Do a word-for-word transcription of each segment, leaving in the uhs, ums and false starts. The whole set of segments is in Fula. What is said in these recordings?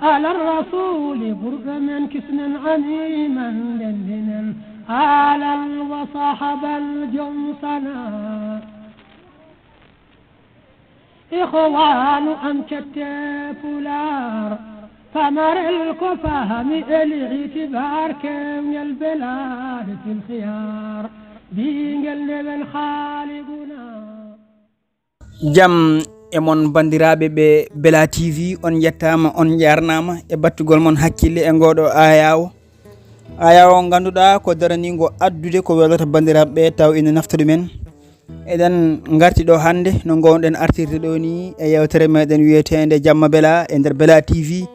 Ala rasuli ɓurɗo men kisnen, amiman ndenndinen, alal wa sahabal jom sana. Ikhwanu am cette Pulaar, pamarel ko fahami e li'itibaar, kewngel belaade fil khiyar, bingel ndewen khaliquna. Jam e mon banndiraaɓe ɓe Bela T V, on njettaama, on njaarnaama e battugol mon hakkille e ngooɗo ayawo. Ayawo ngannduɗaa ko daraniingo addude ko welata banndiraaɓe ɓe taw ina nafta ɗumen. Eɗen ngarti ɗo hannde no ngoownoɗen artirde ɗo ni e yewtere meɗen wiyeteende Jamma Bela e nder Bela T V.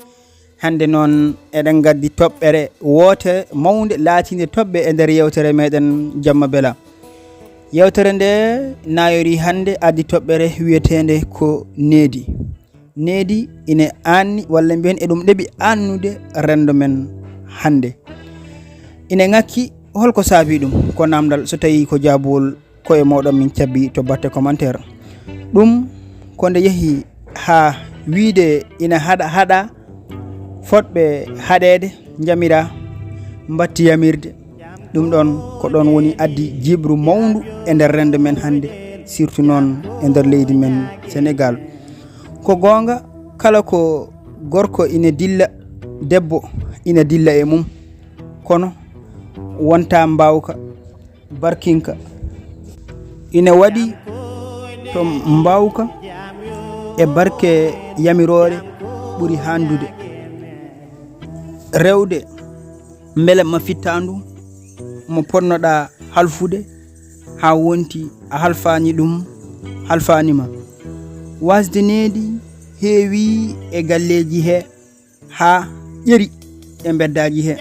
Hannde noon eɗen ngaddi toɓɓere wootere mawnde laatiinde toɓɓe e nder yewtere meɗen Jamma Bela. Yewtere nde naayorii hannde addi toɓɓere wiyeteende ko needi. Needi ina aanni, walla mbiyen eɗum ɗeɓi aannude renndo men hannde. Ina ŋakki, holko saabii ɗum? Ko naamndal, so tawii ko jaabuwol, ko e mooɗon min cabbi to batte commentaire. Ɗum ko nde yehi haa wiyde ina haɗa, haɗa fotɓe haɗeede njamira, mbatti yamirde. Ɗum ɗoon ko ɗoon woni addi jiiɓru mawndu e nder renndo men hannde, surtout noon e nder leydi men Senegaal. Ko goonga, kala ko gorko ina dilla, debbo ina dilla e mum, kono wonta mbaawka barkinka. Ina waɗi to mbaawka e barke yamiroore ɓuri hanndude. Rewde mbele ma fittaandu mo potnoɗaa halfude, haa wonti a halfaani ɗum, halfaani ma. Wasde needi heewi e galleeji he, haa ƴeri e mbeddaaji he,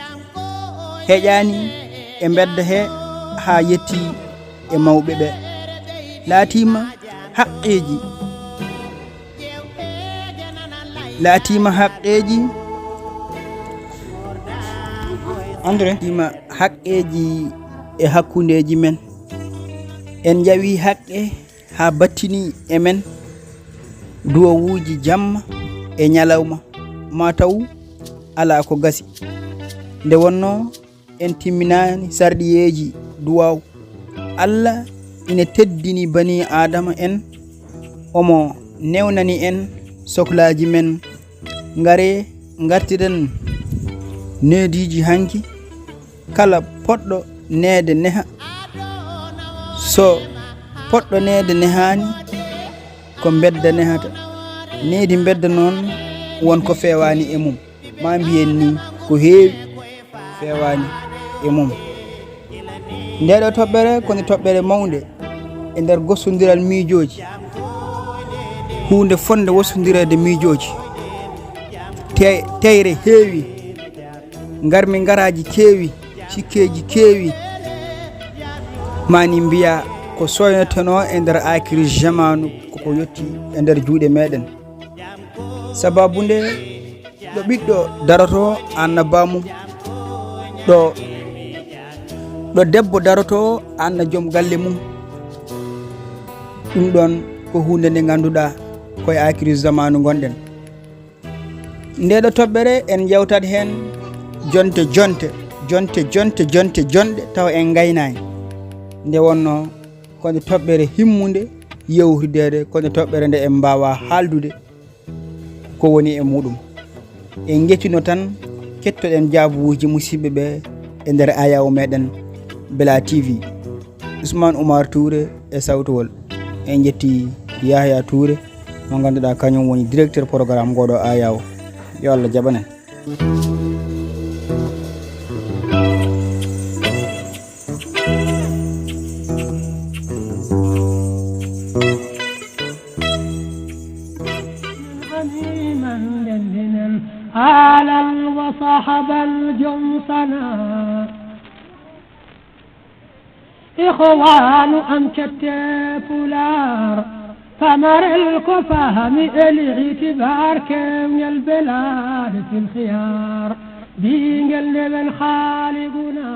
heƴaani e mbedda he, haa yetti e mawɓe ɓe. Laatiima haqqeeji, laatiima haqqeeji, André, laatiima haqqeeji e hakkundeeji men. En njawi haqqe haa battini e men duwawuuji jamma e ñalawma, ma taw alaa ko gasi. Nde wonnoo en timminaani sarɗiyeeji duwaaw, Alla ina teddini banii Aadama en, omo newnani en soklaaji men. Ngaree ngartiren neediiji hanki. Kala poɗɗo neede neha. So poɗɗo neede nehaani, ko mbedda nehata. Needi mbedda noon, won ko feewaani e mum. Ma mbiyen ni, ko heewi feewaani e mum. Ndeeɗo toɓɓere ko nde toɓɓere mawnde e nder gostondiral miijooji. Huunde fotnde wostondireede miijooji. Te-, teyre heewi. Ngarmi ngaraaji keewi, sikkeeji keewi. Mani mbiya ko soynotenoo e nder aakiri jamaanu koko yotti e nder juuɗe meɗen. Sababu nde ɗo ɓiɗɗo daroto anna baamum, ɗo, ɗo debbo daroto anna joom galle mum. Ɗum ɗon ko huunde nde ngannduɗaa ko e aakiri jamaanu ngonɗen. Nde ɗo toɓɓere en njewtat heen jonte, jonte, jonte, jonte, jonte, jonɗe tawa en ngaynaani. Nde wonnoo ko nde toɓɓere himmunde yewtideede, ko nde toɓɓere nde en mbaawaa haaldude ko woni e muɗum. En njettino tan, kettoɗen jaabuuji musidɓe ɓe e nder ayaw meɗen Bela T V. Ousmane Oumar Touré e sawtowol. En njetti Yahya Touré, mo ngannduɗaa kañum woni directeur programme ngoɗo ayaw. Yo Allah jaɓan en. Alal wa sahabal jom sana. Ikhwanu am cette Pulaar, pamarel ko fahami e li'itibaar, kewngel belaade fil khiyar, bingel ndewen khaliquna.